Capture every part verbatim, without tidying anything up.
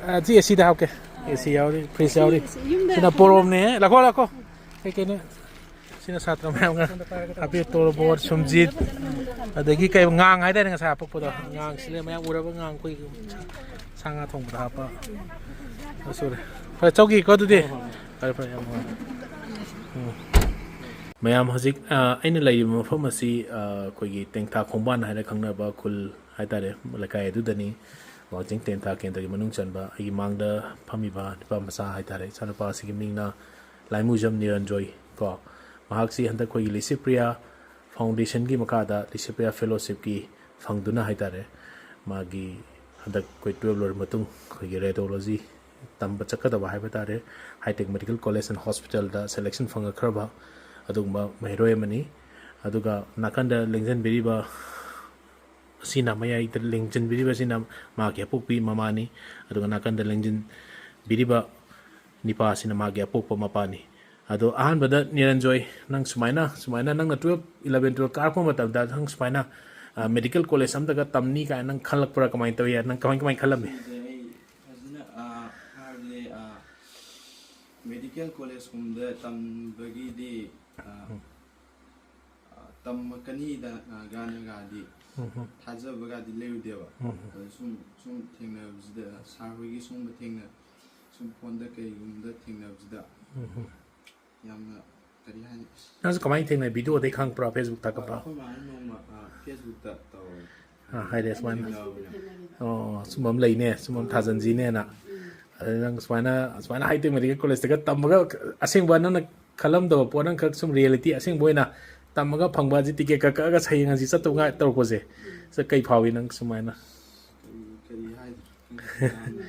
ꯑ, ꯁꯤ ꯑꯦ ꯁꯤꯗ ꯍꯥꯞꯀꯦ꯫ ꯑꯦ ꯁꯤ ꯌꯥꯎꯔꯤ, ꯐ꯭ꯔꯤꯖ ꯌꯥꯎꯔꯤ꯫ ꯌꯨꯝꯗ ꯁꯤꯅ ꯄꯣꯔꯣꯝꯅꯦ꯫ ꯂꯥꯛꯈꯣ, ꯂꯥꯛꯈꯣ꯫ ꯀꯩ ꯀꯩꯅꯣ? ꯁꯤꯅ ꯁꯥꯇ꯭ꯔ ꯃꯌꯥꯝꯒ ꯍꯥꯄꯦ, ꯇꯣꯔꯕꯣꯠ, ꯁꯨꯝꯖꯤꯠ, ꯑꯗꯒꯤ ꯀꯩ, ꯉꯥꯡ ꯍꯥꯏꯇꯥꯔꯦ, ꯉꯁꯥꯏ ꯍꯥꯄꯛꯄꯗꯣ꯫ ꯉꯥꯡꯁꯤꯗ ꯃꯌꯥꯝ ꯎꯔꯕ ꯉꯥꯡ, ꯑꯩꯈꯣꯏ ꯁꯥ ꯉꯥ ꯊꯣꯡꯕꯗ ꯍꯥꯞꯄ꯫ ꯂꯣꯏ ꯁꯨꯔꯦ꯫ ꯐꯔꯦ, ꯆꯧꯈꯤꯀꯣ ꯑꯗꯨꯗꯤ꯫ ꯐꯔꯦ, ꯐꯔꯦ, ꯌꯥꯝ ꯅꯨꯡꯉꯥꯏꯔꯦ꯫ ꯎꯝ꯫ ꯃꯌꯥꯝ ꯍꯧꯖꯤꯛ, ꯑ, ꯑꯩꯅ ꯂꯩꯔꯤꯕ ꯃꯐꯝ ꯑꯁꯤ, ꯑ, ꯑꯩꯈꯣꯏꯒꯤ ꯇꯦꯡꯊꯥ ꯈꯣꯡꯕꯥꯟ ꯍꯥꯏꯅ ꯈꯪꯅꯕ ꯈꯨꯜ ꯍꯥꯏꯇꯥꯔꯦ, ꯂꯩꯀꯥꯏ ꯑꯗꯨꯗꯅꯤ꯫ ꯋꯥꯡꯖꯤꯡ ꯇꯦꯟꯊꯥ ꯀꯦꯟꯗ꯭ꯔꯒꯤ ꯃꯅꯨꯡ ꯆꯟꯕ꯫ ꯑꯩꯒꯤ ꯃꯥꯡꯗ ꯐꯝꯃꯤꯕ ꯅꯨꯄꯥ ꯃꯆꯥ ꯍꯥꯏꯇꯥꯔꯦ, ꯏꯆꯥꯅꯨꯄꯥ ꯑꯁꯤꯒꯤ ꯃꯤꯡꯅ ꯂꯥꯏꯃꯨꯖꯝ ꯅꯤꯔꯟꯖꯣꯏ ꯀꯣ꯫ ꯃꯍꯥꯛꯁꯤ ꯍꯟꯗꯛ ꯑꯩꯈꯣꯏꯒꯤ ꯂꯤꯁꯤꯄ꯭ꯔꯤꯌꯥ ꯐꯥꯎꯟꯗꯦꯁꯟꯒꯤ ꯃꯈꯥꯗ, ꯂꯤꯁꯤꯄ꯭ꯔꯤꯌꯥ ꯐꯦꯂꯣꯁꯤꯞꯀꯤ ꯐꯪꯗꯨꯅ ꯍꯥꯏꯇꯥꯔꯦ, ꯃꯥꯒꯤ ꯍꯟꯗꯛ ꯑꯩꯈꯣꯏ ꯇꯨꯌꯦꯜꯞ ꯂꯣꯏꯔ ꯃꯇꯨꯡ ꯑꯩꯈꯣꯏꯒꯤ ꯔꯦꯗꯤꯑꯣꯂꯣꯖꯤ ꯇꯝꯕ ꯆꯠꯀꯗꯕ ꯍꯥꯏꯕ ꯇꯥꯔꯦ, ꯍꯥꯏꯇꯦꯛ ꯃꯦꯗꯤꯀꯦꯜ ꯀꯣꯂꯦꯖ ꯑꯦꯟ ꯍꯣꯁꯄꯤꯇꯥꯜꯗ ꯁꯦꯂꯦꯛꯁꯟ ꯐꯪꯉꯛꯈ꯭ꯔꯕ ꯑꯗꯨꯒꯨꯝꯕ ꯃꯍꯩꯔꯣꯏ ꯑꯃꯅꯤ꯫ ꯑꯗꯨꯒ ꯅꯥꯀꯟꯗ ꯂꯦꯡꯁꯤꯟꯕꯤꯔꯤꯕ ꯑꯁꯤꯅ, ꯃꯌꯥꯏꯗ ꯂꯦꯡꯁꯤꯟꯕꯤꯔꯤꯕ ꯑꯁꯤꯅ ꯃꯍꯥꯛꯀꯤ ꯑꯄꯣꯛꯄꯤ ꯃꯃꯥꯅꯤ, ꯑꯗꯨꯒ ꯅꯥꯀꯟꯗ ꯂꯦꯡꯁꯤꯟꯕꯤꯔꯤꯕ ꯅꯤꯄꯥ ꯑꯁꯤꯅ ꯃꯥꯒꯤ ꯑꯄꯣꯛꯄ ꯃꯄꯥꯅꯤ꯫ ꯑꯗꯣ ꯑꯍꯥꯟꯕꯗ ꯅꯤꯔꯟꯖꯣꯏ, ꯅꯪ ꯁꯨꯃꯥꯏꯅ, ꯁꯨꯃꯥꯏꯅ ꯅꯪꯅ ꯇꯨꯌꯦꯜꯞ, ꯏꯂꯚꯦꯟ, ꯇꯨꯌꯦꯜꯞ ꯀꯥꯔꯛꯄ ꯃꯇꯝꯗ ꯅꯪ ꯁꯨꯃꯥꯏꯅ, ꯑ, ꯃꯦꯗꯤꯀꯦꯜ ꯀꯣꯂꯦꯖ ꯑꯝꯇꯒ ꯇꯝꯅꯤ ꯀꯥꯏꯅ ꯅꯪ ꯈꯜꯂꯛꯄ꯭ꯔꯥ? ꯀꯃꯥꯏꯅ ꯇꯧꯏ? ꯅꯪ ꯀꯃꯥꯏ, ꯀꯃꯥꯏꯅ ꯈꯜꯂꯝꯃꯤ? ꯁꯤꯁꯦ ꯑꯩ ꯐꯖꯅ, ꯑ, ꯍꯥꯏꯕꯗꯤ, ꯑ, ꯃꯦꯗꯤꯀꯦꯜ ꯀꯣꯂꯦꯖꯀꯨꯝꯕꯗ ꯇꯝꯕꯒꯤꯗꯤ, ꯑ, ꯎꯝ꯫ ꯑ, ꯇꯝꯃꯛꯀꯅꯤꯗ, ꯑ, ꯒꯥꯅ ꯒꯥꯗꯤ ꯎꯝ꯫ ꯊꯥꯖꯕꯒꯗꯤ ꯂꯩꯔꯨꯗꯦꯕ꯫ ꯎꯝ꯫ ꯑꯗ ꯁꯨꯝ, ꯁꯨꯝ ꯊꯦꯡꯅꯕꯁꯤꯗ, ꯁꯥꯔ ꯍꯣꯏꯒꯤ ꯁꯨꯝꯕ ꯊꯦꯡꯅ-, ꯁꯨꯝ ꯐꯣꯟꯗ ꯀꯩꯒꯨꯝꯕꯗ ꯊꯦꯡꯅꯕꯁꯤꯗ ꯎꯝ꯫ ꯌꯥꯝꯅ, ꯀꯔꯤ ꯍꯥꯏꯅꯤ? ꯅꯪꯁꯨ ꯀꯃꯥꯏꯅ ꯊꯦꯡꯅꯩ? ꯚꯤꯗꯤꯑꯣꯗꯩ ꯈꯪꯉꯛꯄ꯭ꯔꯥ, ꯐꯦꯁꯕꯨꯛ ꯊꯥꯒꯠꯄ꯭ꯔꯥ? ꯑꯩꯈꯣꯏ ꯃꯥꯅ ꯅꯣꯡꯃ, ꯑ, ꯐꯦꯁꯕꯨꯛꯇ ꯇꯧꯔꯦ꯫ ꯑ, ꯍꯥꯏꯔꯦ ꯁꯨꯃꯥꯏꯅ꯫ ꯊꯦꯡꯅꯕꯅꯦ꯫ ꯑꯣ, ꯁꯨꯝꯕ ꯑꯃ ꯂꯩꯅꯦ, ꯁꯨꯝꯕ ꯑꯃ ꯊꯥꯖꯟꯁꯤꯅꯦꯅ꯫ ꯎꯝ꯫ ꯑꯗꯩ ꯅꯪ ꯁꯨꯃꯥꯏꯅ, ꯁꯨꯃꯥꯏꯅ ꯍꯥꯏꯇꯦꯛ ꯃꯦꯗꯤꯀꯦꯜ ꯀꯣꯂꯦꯖꯇꯒ ꯇꯝꯃꯒ ꯑꯁꯦꯡꯕ ꯅꯪꯅ ꯈꯜꯂꯝꯗꯕ ꯄꯣꯠ ꯑꯃꯈꯛ ꯁꯨꯝ ꯔꯤꯌꯦꯂꯤꯇꯤ ꯑꯁꯦꯡꯕ ꯑꯣꯏꯅ ꯇꯝꯃꯒ ꯐꯪꯕ ꯍꯥꯏꯁꯦ, ꯇꯤꯀꯦꯠ ꯀꯛ-, ꯀꯛꯑꯒ ꯍꯌꯦꯡ ꯍꯪꯆꯤꯠ ꯆꯠꯇꯧ ꯉꯥꯏ ꯇꯧꯔꯛꯄꯁꯦ꯫ ꯁꯤꯗ ꯀꯩ ꯐꯥꯎꯏ ꯅꯪ ꯁꯨꯃꯥꯏꯅ? ꯀꯔꯤ, ꯀꯔꯤ ꯍꯥꯏꯗꯣꯏꯅꯣ? ꯈꯪꯗꯦ꯫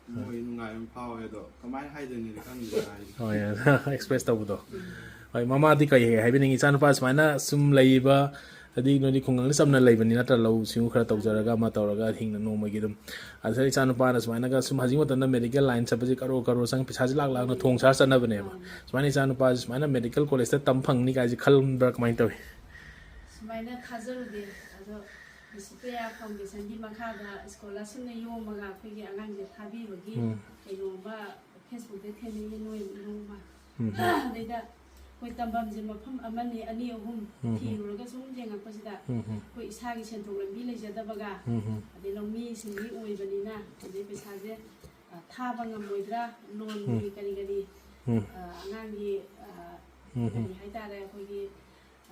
ꯌꯥꯝꯅ ꯃꯣꯏ ꯅꯨꯡꯉꯥꯏꯕ ꯑꯃ ꯐꯥꯎꯋꯦ, ꯑꯗꯣ ꯀꯃꯥꯏꯅ ꯍꯥꯏꯗꯣꯏꯅꯣꯗꯤ ꯈꯪꯗꯦ ꯍꯥꯏꯁꯦ꯫ ꯍꯣꯏ, ꯑꯦꯛꯁꯄ꯭ꯔꯦꯁ ꯇꯧꯕꯗꯣ꯫ ꯍꯣꯏ, ꯃꯃꯥꯗꯤ ꯀꯩ ꯍꯥꯏꯕꯤꯅꯤꯡꯉꯤ? "ꯏꯆꯥꯅꯨꯄꯥ ꯁꯨꯃꯥꯏꯅ ꯁꯨꯝ ꯂꯩꯕ, ꯍꯥꯏꯗꯤ ꯅꯣꯏꯗꯤ ꯈꯨꯡꯒꯪꯗ ꯆꯝꯅ ꯂꯩꯕꯅꯤ ꯅꯠꯇ꯭ꯔꯥ, ꯂꯧꯎ ꯁꯤꯡꯎ ꯈꯔ ꯇꯧꯖꯔꯒ ꯑꯃ ꯇꯧꯔꯒ ꯍꯤꯡꯅ ꯅꯣꯡꯃꯒꯤ ꯑꯗꯨꯝ꯫ ꯑꯗꯨꯗ ꯏꯆꯥꯅꯨꯄꯥꯅ ꯁꯨꯃꯥꯏꯅꯒ ꯁꯨꯝ ꯍꯧꯖꯤꯛ ꯃꯇꯝꯗ ꯃꯦꯗꯤꯀꯦꯜ ꯂꯥꯏꯟ ꯆꯠꯄꯁꯦ ꯀꯔꯣꯔ ꯀꯔꯣꯔ ꯆꯪꯉꯤ, ꯄꯩꯁꯥꯁꯦ ꯂꯥꯛ ꯂꯥꯛꯅ ꯊꯣꯡ ꯁꯥꯔ ꯆꯠꯅꯕꯅꯦꯕ꯫ ꯁꯨꯃꯥꯏꯅ ꯏꯆꯥꯅꯨꯄꯥꯁꯦ ꯁꯨꯃꯥꯏꯅ ꯃꯦꯗꯤꯀꯦꯜ ꯀꯣꯂꯦꯖꯇ ꯇꯝ ꯐꯪꯅꯤ ꯀꯥꯏꯁꯦ ꯈꯜꯂꯝꯕ꯭ꯔꯥ, ꯀꯃꯥꯏꯅ ꯇꯧꯏ?" ꯁꯨꯃꯥꯏꯅ ꯊꯥꯖꯔꯨꯗꯦ, ꯑꯗꯣ ꯁꯤꯄꯦꯌꯥ ꯐꯥꯎꯟꯗꯦꯁꯟꯒꯤ ꯃꯈꯥꯗ ꯁ꯭ꯀꯣꯂꯔꯁꯤꯞꯅ ꯌꯣꯝꯃꯒ ꯑꯩꯈꯣꯏꯒꯤ ꯑꯉꯥꯡꯁꯦ ꯊꯥꯕꯤꯕꯒꯤ ꯎꯝ꯫ ꯀꯩꯅꯣꯝꯃ ꯐꯦꯁꯕꯨꯛꯇ ꯊꯦꯡꯅꯩꯌꯦ ꯅꯣꯏ ꯅꯣꯡꯃ꯫ ꯎꯝ꯫ ꯑꯗꯩꯗ ꯑꯩꯈꯣꯏ ꯇꯝꯐꯝꯁꯦ ꯃꯐꯝ ꯑꯃꯅꯤ ꯑꯅꯤ ꯑꯍꯨꯝ ꯎꯝ꯫ ꯊꯤꯔꯨꯔꯒ ꯁꯨꯝ ꯌꯦꯡꯉꯛꯄꯁꯤꯗ ꯎꯝ꯫ ꯑꯩꯈꯣꯏ ꯏꯁꯥꯒꯤ ꯁꯦꯟꯊꯣꯛ ꯂꯝꯕꯤ ꯂꯩꯖꯗꯕꯒ ꯎꯝ꯫ ꯑꯗꯩ ꯂꯧꯃꯤꯁꯤꯡꯒꯤ ꯑꯣꯏꯕꯅꯤꯅ ꯑꯗꯩ ꯄꯩꯁꯥꯁꯦ ꯑ, ꯊꯥꯕ ꯉꯝꯃꯣꯏꯗ꯭ꯔꯥ ꯂꯣꯟꯒꯤ ꯎꯝ꯫ ꯀꯔꯤ ꯀꯔꯤ ꯎꯝ꯫ ꯑ, ꯑꯉꯥꯡꯒꯤ ꯑ, ꯎꯝ꯫ ꯀꯔꯤ ꯍꯥꯏꯇꯥꯔꯦ ꯑꯩꯈꯣꯏꯒꯤ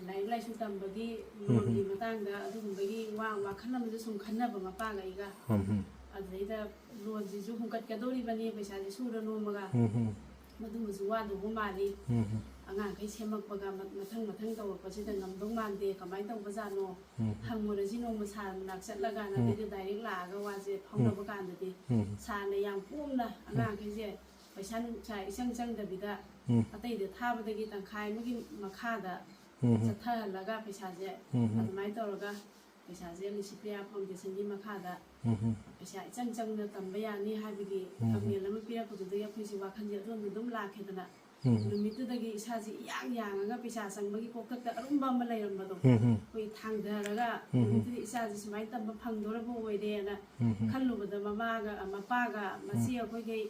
ꯂꯥꯏꯔꯤꯛ ꯂꯥꯏꯁꯨ ꯇꯝꯕꯒꯤ ꯎꯝ꯫ ꯂꯣꯟꯒꯤ ꯃꯇꯥꯡꯗ ꯑꯗꯨꯒꯨꯝꯕꯒꯤ ꯋꯥ ꯋꯥꯈꯜ ꯑꯃꯁꯨ ꯁꯨꯝ ꯈꯟꯅꯕ ꯃꯄꯥꯒ ꯑꯩꯒ꯫ ꯎꯝ꯫ ꯑꯗꯨꯗꯩꯗ ꯂꯣꯟꯁꯤꯁꯨ ꯍꯨꯟꯀꯠꯀꯗꯧꯔꯤꯕꯅꯤ ꯄꯩꯁꯥꯁꯦ ꯁꯨꯔ ꯅꯣꯝꯃꯒ꯫ ꯎꯝ꯫ ꯃꯗꯨꯃꯁꯨ ꯋꯥꯗꯧꯕ ꯃꯥꯜꯂꯤ꯫ ꯎꯝ꯫ ꯑꯉꯥꯡꯈꯩ ꯁꯦꯝꯃꯛꯄꯒ ꯃ-, ꯃꯊꯪ ꯃꯊꯪ ꯇꯧꯔꯛꯄꯁꯤꯗ ꯉꯝꯗꯧ ꯃꯥꯟꯗꯦ ꯀꯃꯥꯏꯅ ꯇꯧꯕꯖꯥꯠꯅꯣ ꯎꯝ꯫ ꯍꯪꯉꯨꯔꯁꯤ ꯅꯣꯡꯃ ꯁꯥꯔ ꯃꯅꯥꯛ ꯆꯠꯂꯒ ꯎꯝ꯫ ꯑꯗꯩꯗ ꯗꯥꯏꯔꯦꯛ ꯂꯥꯛꯑꯒ ꯋꯥꯁꯦ ꯐꯥꯎꯅꯕ ꯀꯥꯟꯗꯗꯤ ꯎꯝ꯫ ꯁꯥꯔꯅ ꯌꯥꯝ ꯀꯣꯝꯅ ꯑꯉꯥꯡꯈꯩꯁꯦ ꯄꯩꯁꯥ ꯅꯨꯡꯁꯥ ꯏꯆꯪ ꯆꯪꯗꯕꯤꯗ ꯎꯝ꯫ ꯑꯇꯩꯗ ꯊꯥꯕꯗꯒꯤ ꯇꯪꯈꯥꯏ ꯑꯃꯒꯤ ꯃꯈꯥꯗ ꯎꯝ꯫ ꯆꯠꯊꯍꯜꯂꯒ ꯄꯩꯁꯥꯁꯦ ꯎꯝ꯫ ꯑꯗꯨꯃꯥꯏꯅ ꯇꯧꯔꯒ ꯄꯩꯁꯥꯁꯦ ꯂꯤꯁꯤꯄ꯭ꯔꯤꯌꯥ ꯐꯥꯎꯟꯗꯦꯁꯟꯒꯤ ꯃꯈꯥꯗ ꯎꯝ꯫ ꯄꯩꯁꯥ ꯏꯆꯪ ꯆꯪꯅ ꯇꯝꯕ ꯌꯥꯅꯤ ꯍꯥꯏꯕꯒꯤ ꯎꯝ꯫ ꯀꯃꯦꯟ ꯑꯃ ꯄꯤꯔꯛꯄꯗꯨꯗꯒꯤ ꯑꯩꯈꯣꯏꯁꯦ ꯋꯥꯈꯜꯁꯦ ꯑꯗꯨꯔꯣꯝꯗ ꯑꯗꯨꯝ ꯂꯥꯛꯈꯤꯗꯅ ꯎꯝ꯫ ꯅꯨꯃꯤꯠꯇꯨꯗꯒꯤ ꯏꯁꯥꯁꯦ ꯏꯌꯥꯡ ꯌꯥꯡꯉꯒ ꯄꯩꯁꯥ ꯆꯪꯕꯒꯤ ꯀꯣꯛꯊꯛꯇ ꯑꯔꯨꯝꯕ ꯑꯃ ꯂꯩꯔꯝꯕꯗꯣ ꯎꯝ꯫ ꯑꯩꯈꯣꯏ ꯊꯥꯡꯊꯔꯒ ꯎꯝ꯫ ꯅꯨꯃꯤꯠꯇꯨꯗ ꯏꯆꯥꯁꯦ ꯁꯨꯃꯥꯏꯅ ꯇꯝꯕ ꯐꯪꯗꯧꯔꯕ ꯑꯣꯏꯔꯦꯅ ꯎꯝ꯫ ꯈꯜꯂꯨꯕꯗ ꯃꯃꯥꯒ ꯃꯄꯥꯒ ꯃꯆꯦ ꯑꯩꯈꯣꯏꯈꯩ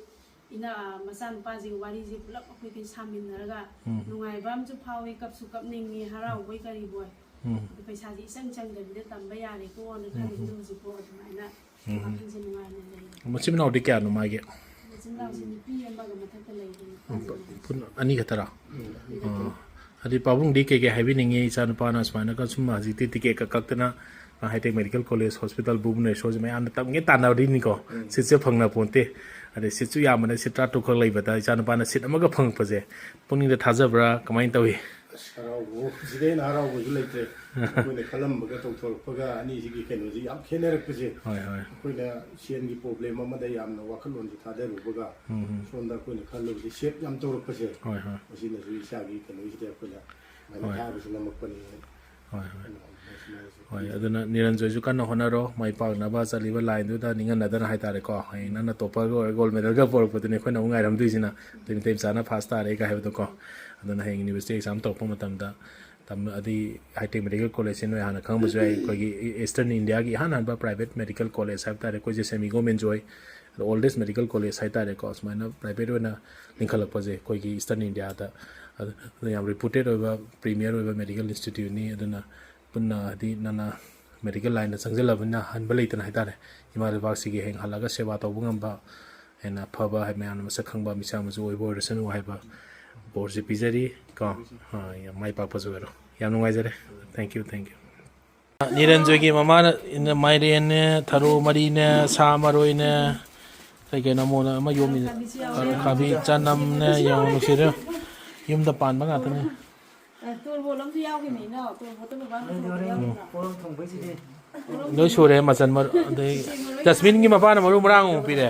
ꯏꯅꯥ ꯃꯆꯥꯅꯨꯄꯥꯁꯤꯒꯤ ꯋꯥꯔꯤꯁꯦ ꯄꯨꯂꯞ ꯑꯩꯈꯣꯏꯈꯩ ꯁꯥꯃꯤꯟꯅꯔꯒ ꯎꯝ꯫ ꯅꯨꯡꯉꯥꯏꯕ ꯑꯃꯁꯨ ꯐꯥꯎꯏ, ꯀꯞꯁꯨ ꯀꯞꯅꯤꯡꯉꯤ, ꯍꯔꯥꯎꯕꯣꯏ ꯀꯔꯤꯕꯣꯏ꯫ ꯎꯝ꯫ ꯑꯗꯨ ꯄꯩꯁꯥꯁꯦ ꯏꯆꯪ ꯆꯪꯗꯕꯤꯗ ꯇꯝꯕ ꯌꯥꯔꯦꯀꯣꯅ ꯎꯝ꯫ ꯈꯜꯂꯤꯗꯣ ꯍꯧꯖꯤꯛꯐꯥꯎ ꯑꯗꯨꯃꯥꯏꯅ ꯎꯝ꯫ ꯋꯥꯈꯜꯁꯦ ꯅꯨꯡꯉꯥꯏꯅ ꯂꯩ꯫ ꯃꯆꯤꯟ ꯃꯅꯥꯎꯗꯤ ꯀꯌꯥꯅꯣ ꯃꯥꯒꯤ? ꯃꯆꯤꯟ ꯃꯅꯥꯎꯁꯦ ꯅꯨꯄꯤ ꯑꯃꯒ ꯃꯊꯛꯇ ꯂꯩꯕ ꯅꯨꯄꯥꯁꯤꯡ꯫ ꯄꯨꯟꯅ ꯑꯅꯤ ꯈꯛꯇꯔꯥ? ꯎꯝ, ꯑꯅꯤ ꯈꯛꯇꯅꯤ꯫ ꯑꯣ꯫ ꯑꯗꯩ ꯄꯥꯕꯨꯡꯗꯤ ꯀꯩꯀꯩ ꯍꯥꯏꯕꯤꯅꯤꯡꯉꯤ? ꯏꯆꯥꯅꯨꯄꯥꯅ ꯁꯨꯃꯥꯏꯅꯒ ꯁꯨꯝ ꯍꯧꯖꯤꯛꯇꯤ ꯇꯤꯀꯦꯠꯀ ꯀꯛꯇꯅ, ꯑ, ꯍꯥꯏꯇꯦꯛ ꯃꯦꯗꯤꯀꯦꯜ ꯀꯣꯂꯦꯖ, ꯍꯣꯁꯄꯤꯇꯥꯜ, ꯚꯨꯕꯅꯦꯁꯣꯔꯁꯦ ꯃꯌꯥꯝꯅ ꯇꯝꯒꯦ ꯇꯥꯟꯅꯔꯤꯅꯤꯀꯣ꯫ ꯎꯝ꯫ ꯁꯤꯠꯁꯦ ꯐꯪꯅ ꯄꯣꯟꯇꯦ꯫ ꯑꯗꯩ ꯁꯤꯠꯁꯨ ꯌꯥꯝꯕꯅ ꯁꯤꯠ ꯇꯔꯥꯇꯔꯨꯛꯈꯛ ꯂꯩꯕꯗ ꯏꯆꯥꯅꯨꯄꯥꯅ ꯁꯤꯠ ꯑꯃꯒ ꯐꯪꯉꯛꯄꯁꯦ ꯄꯨꯛꯅꯤꯡꯗ ꯊꯥꯖꯕ꯭ꯔꯥ? ꯀꯃꯥꯏꯅ ꯇꯧꯏ? ꯑꯁ, ꯍꯔꯥꯎꯕ, ꯁꯤꯗꯩ ꯍꯦꯟꯅ ꯍꯔꯥꯎꯕꯁꯨ ꯂꯩꯇ꯭ꯔꯦ꯫ ꯑꯩꯈꯣꯏꯅ ꯈꯜꯂꯝꯕꯒ ꯇꯧꯊꯣꯔꯛꯄꯒ ꯑꯅꯤꯁꯤꯒꯤ ꯀꯩꯅꯣꯁꯤ ꯌꯥꯝ ꯈꯦꯠꯅꯔꯛꯄꯁꯦ꯫ ꯍꯣꯏ, ꯍꯣꯏ꯫ ꯑꯩꯈꯣꯏꯅ ꯁꯦꯟꯒꯤ ꯄ꯭ꯔꯣꯕ꯭ꯂꯦꯝ ꯑꯃꯗ ꯌꯥꯝꯅ ꯋꯥꯈꯜꯂꯣꯟꯁꯦ ꯊꯥꯗꯔꯨꯕꯒ ꯎꯝ, ꯎꯝ꯫ ꯁꯣꯝꯗ ꯑꯩꯈꯣꯏꯅ ꯈꯜꯂꯨꯕꯁꯦ ꯁꯦꯞ ꯌꯥꯝ ꯇꯧꯔꯛꯄꯁꯦ꯫ ꯍꯣꯏ, ꯍꯣꯏ꯫ ꯃꯁꯤꯅꯁꯨ ꯏꯁꯥꯒꯤ ꯀꯩꯅꯣꯁꯤꯗ ꯑꯩꯈꯣꯏꯅ ꯑꯗꯨꯃꯥꯏꯅ ꯍꯣꯏ꯫ ꯊꯥꯕꯁꯨ ꯉꯝꯃꯛꯄꯅꯤ꯫ ꯍꯣꯏ, ꯍꯣꯏ꯫ ꯀꯩꯅꯣ, ꯃꯁꯤꯅ ꯍꯣꯏ, ꯑꯗꯨꯅ ꯅꯤꯔꯟꯖꯣꯏꯁꯨ ꯀꯟꯅ ꯍꯣꯠꯅꯔꯣ, ꯃꯥꯏ ꯄꯥꯛꯅꯕ ꯆꯠꯂꯤꯕ ꯂꯥꯏꯟꯗꯨꯗ ꯅꯤꯡꯍꯟꯅꯗꯅ ꯍꯥꯏꯇꯥꯔꯦꯀꯣ꯫ ꯍꯌꯦꯡ ꯅꯪꯅ ꯇꯣꯞꯄꯔꯒ ꯑꯣꯏꯔꯒ ꯒꯣꯜ ꯃꯦꯗꯜꯒ ꯄꯨꯔꯛꯄꯗꯨꯅꯤ ꯑꯩꯈꯣꯏꯅ ꯑꯃꯨꯛ ꯉꯥꯏꯔꯝꯗꯣꯏꯁꯤꯅ꯫ ꯑꯗꯨ ꯃꯩꯇꯩ ꯃꯆꯥꯅ ꯐꯥꯁ ꯇꯥꯔꯦꯒ ꯍꯥꯏꯕꯗꯣꯀꯣ꯫ ꯑꯗꯨꯅ ꯍꯌꯦꯡ ꯌꯨꯅꯤꯚꯔꯁꯤꯇꯤ ꯑꯦꯛꯖꯥꯝ ꯇꯧꯔꯛꯄ ꯃꯇꯝꯗ ꯇꯝ-, ꯑꯗꯩ ꯍꯥꯏꯇꯦꯛ ꯃꯦꯗꯤꯀꯦꯜ ꯀꯣꯂꯦꯖꯁꯦ ꯅꯣꯏ ꯍꯥꯟꯅ ꯈꯪꯕꯁꯨ ꯌꯥꯏ, ꯑꯩꯈꯣꯏꯒꯤ ꯏ-, ꯏꯁꯇꯔꯟ ꯏꯟꯗꯤꯌꯥꯒꯤ ꯏꯍꯥꯟ ꯍꯥꯟꯕ ꯄ꯭ꯔꯥꯏꯚꯦꯠ ꯃꯦꯗꯤꯀꯦꯜ ꯀꯣꯂꯦꯖ ꯍꯥꯏꯕ ꯇꯥꯔꯦ, ꯑꯩꯈꯣꯏꯁꯦ ꯁꯦꯃꯤ ꯒꯣꯔꯃꯦꯟꯁꯨ ꯑꯣꯏ, ꯑꯗꯣ ꯑꯣꯜꯗꯦꯁ ꯃꯦꯗꯤꯀꯦꯜ ꯀꯣꯂꯦꯖ ꯍꯥꯏ ꯇꯥꯔꯦꯀꯣ, ꯁꯨꯃꯥꯏꯅ ꯄ꯭ꯔꯥꯏꯚꯦꯠ ꯑꯣꯏꯅ ꯂꯤꯡꯈꯠꯂꯛꯄꯁꯦ ꯑꯩꯈꯣꯏꯒꯤ ꯏꯁꯇꯔꯟ ꯏꯟꯗꯤꯌꯥꯗ ꯑꯗꯨ ꯌꯥꯝ ꯔꯤꯄꯨꯇꯦꯠ ꯑꯣꯏꯕ, ꯄ꯭ꯔꯤꯃꯤꯌꯔ ꯑꯣꯏꯕ ꯃꯦꯗꯤꯀꯦꯜ ꯏꯟꯁꯇꯤꯇ꯭ꯌꯨꯠꯅꯤ꯫ ꯑꯗꯨꯅ ꯄꯨꯟꯅ ꯍꯥꯏꯗꯤ ꯅꯪꯅ ꯃꯦꯗꯤꯀꯦꯜ ꯂꯥꯏꯟꯗ ꯆꯪꯁꯤꯜꯂꯕꯅꯤꯅ ꯍꯟꯕ ꯂꯩꯇꯅ ꯍꯥꯏ ꯇꯥꯔꯦ, ꯏꯃꯥ ꯂꯩꯕꯥꯛꯁꯤꯒꯤ ꯍꯌꯦꯡ ꯍꯜꯂꯒ ꯁꯦꯕꯥ ꯇꯧꯕ ꯉꯝꯕ, ꯍꯦꯟꯅ ꯑꯐꯕ, ꯍꯥꯏ, ꯃꯌꯥꯝꯅ ꯃꯁꯛ ꯈꯪꯕ ꯃꯤꯁꯛ ꯑꯃꯁꯨ ꯑꯣꯏꯕ ꯑꯣꯏꯔꯁꯅꯨ ꯍꯥꯏꯕ ꯕꯣꯔꯁꯤ ꯄꯤꯖꯔꯤ ꯀꯣ꯫ ꯑꯥ, ꯌꯥꯝ ꯃꯥꯏ ꯄꯥꯛꯄꯁꯨ ꯑꯣꯏꯔꯣ꯫ ꯌꯥꯝ ꯅꯨꯡꯉꯥꯏꯖꯔꯦ꯫ Thank you, thank you꯫ ꯅꯤꯔꯟꯖꯣꯏꯒꯤ ꯃꯃꯥꯅ ꯃꯥꯏꯔꯦꯟꯅꯦ, ꯊꯔꯣ ꯃꯔꯤꯅꯦ, ꯁꯥ ꯃꯔꯣꯏꯅꯦ, ꯀꯩ ꯀꯩꯅꯣ ꯑꯃꯨꯛꯅ ꯑꯃ ꯌꯣꯝꯃꯤꯅꯦ꯫ ꯊꯕꯤ, ꯆꯅꯝꯅꯦ, ꯌꯦꯡꯉꯣ ꯅꯨꯡꯁꯤꯔꯦ꯫ ꯌꯨꯝꯗ ꯄꯥꯟꯕ ꯉꯥꯛꯇꯅꯦ꯫ ꯑ, ꯇꯣꯔꯕꯣꯠ ꯑꯃꯁꯨ ꯌꯥꯎꯈꯤꯕꯅꯤꯅ, ꯇꯣꯔꯕꯣꯠꯇꯣ ꯕꯕꯥꯅ ꯊꯣꯡꯕ ꯌꯥꯎꯈꯤꯕ꯭ꯔꯣ? ꯄꯣꯔꯣꯝ ꯊꯣꯡꯕꯩꯁꯤꯗꯤ꯫ ꯂꯣꯏ ꯁꯨꯔꯦ ꯃꯆꯜ ꯃꯔꯨ-, ꯑꯗꯩ ꯖꯁꯃꯤꯟꯒꯤ ꯃꯄꯥꯅ ꯃꯔꯨ ꯃꯔꯥꯡ ꯑꯃꯨꯛ ꯄꯤꯔꯦ꯫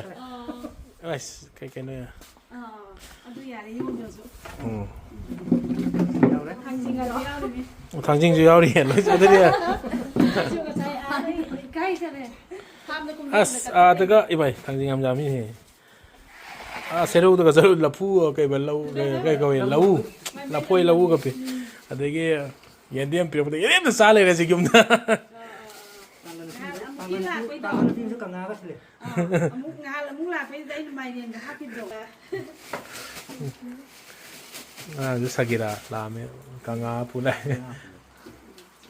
ꯑꯥ꯫ ꯑꯁ, ꯀꯩ ꯀꯩꯅꯣ ꯌꯥ-, ꯑꯥ, ꯑꯗꯨ ꯌꯥꯔꯦ, ꯌꯣꯝꯗ꯭ꯔꯁꯨ꯫ ꯎꯝ꯫ ꯌꯥꯎꯔꯦ꯫ ꯊꯥꯡꯖꯤꯡꯒꯁꯨ ꯌꯥꯎꯔꯤꯃꯤ꯫ ꯊꯥꯡꯖꯤꯡꯁꯨ ꯌꯥꯎꯔꯤꯌꯦ, ꯂꯣꯏ ꯆꯥꯗꯣꯔꯦ꯫ ꯑꯩꯁꯨ ꯉꯁꯥꯏ ꯑꯥꯗꯩ ꯏꯀꯥꯏꯖꯔꯦ꯫ ꯐꯥꯝꯗ ꯀꯨꯝꯕ ꯑꯁ, ꯃꯇꯝꯗ ꯑꯥꯗꯒ, ꯏꯃꯥꯏ, ꯊꯥꯡꯖꯤꯡ ꯌꯥꯝ ꯌꯥꯝꯃꯤꯍꯦ꯫ ꯑꯥ, ꯁꯦꯔꯧꯗꯒ ꯆꯠꯂꯨ, ꯂꯐꯨ, ꯀꯩꯕ, ꯂꯧ, ꯀꯩ, ꯀꯩ ꯀꯧꯏ, ꯂꯧꯎ, ꯂꯐꯣꯏ ꯂꯧꯎꯒ ꯄꯤ꯫ ꯑꯗꯒꯤ ꯌꯦꯟꯗꯦꯝ ꯄꯤꯔꯛꯄꯗ ꯌꯦꯟꯗꯦꯝꯗ ꯆꯥ ꯂꯩꯔꯦ ꯍꯧꯖꯤꯛ ꯌꯨꯝꯗ꯫ ꯄꯥꯡꯒꯜ ꯅꯨꯄꯤ ꯑꯃꯁꯨ ꯀꯪꯉꯛꯑꯒ ꯁꯤꯜꯂꯦ꯫ ꯑꯥ, ꯑꯃꯨꯛ ꯅꯍꯥꯟ ꯑꯃꯨꯛ ꯂꯥꯛꯄꯩꯗ ꯑꯩꯅ ꯃꯥꯏꯔꯦꯟꯗ ꯍꯥꯞꯈꯤꯕꯗꯣ꯫ ꯑꯉꯥꯡꯁꯨ ꯁꯒꯤꯔꯥ ꯂꯥꯛꯑꯝꯃꯦ, ꯀꯪꯉꯥ ꯄꯨ ꯂꯥꯛꯑꯦ꯫